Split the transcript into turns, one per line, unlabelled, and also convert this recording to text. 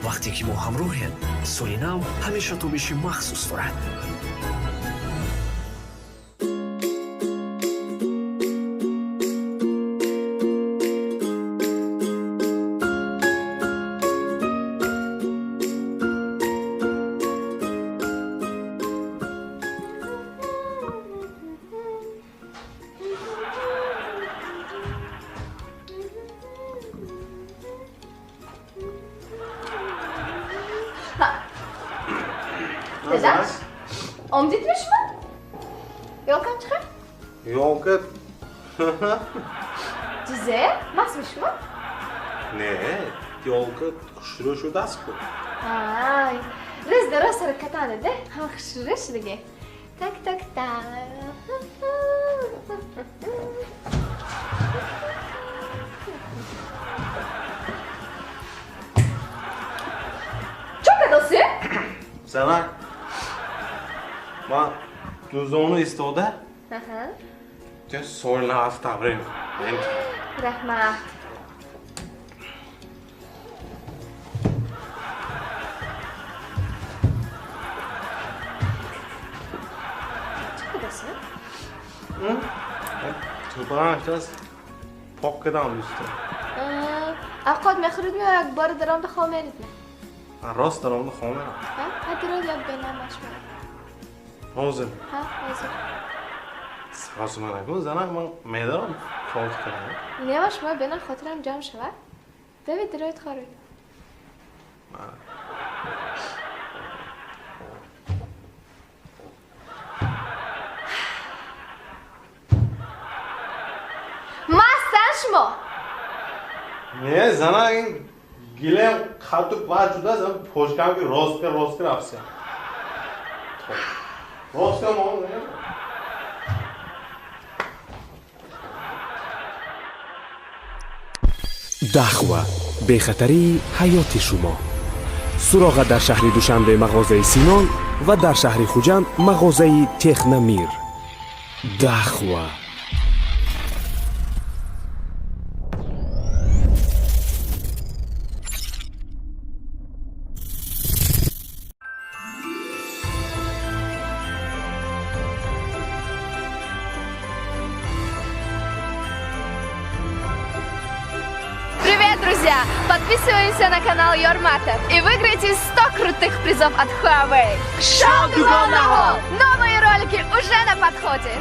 Вақте ки мо ҳамроҳем, соли нав ҳамеша тобиши махсус дорад.
Дадаш, омдидми шумо? Ёлкам чӣ хел?
Ёлка.
Чизе? Мастми шумо?
Не, ёлка хушрӯ шудааст-ку.
Ай, рӯз дароз ҳаракатане, де? Ҳама хушрӯ шудаги. Так, так, так. Чӣ кардоси?
Занак, ман дӯзону истода, ту соли нав табрик.
Раҳмат. Чӣ кардоси?
Тӯпаранаш пок кардам, дӯсто.
Авқот мехӯрид ё як бора даромда хоб меридми?
Рост даромда хоб мерам.
Ҳа, дарод як бенам машварат.
Ҳозир?
Ҳа, ҳозир.
Саросима накун, занак, ман медорам кор кунам.
Не, ман шумо бенам хотирам ҷамъ шавад. Давид, дароид, хоред. Мастан шумо?
Не, занак, ин гилем хату пач шудааст, почкам ки ростка ростка рафтия. Ростка мон.
Дахва, бехатарии ҳаёти шумо. Суроға дар шаҳри Душанбе мағозаи Синон ва дар шаҳри Хуҷанд мағозаи Техномир. Дахва.
Привет, друзья! Подписываемся на канал Your Matter и выиграйте 100 крутых призов от Huawei. Шоу Дугонаҳо! Новые ролики уже на подходе!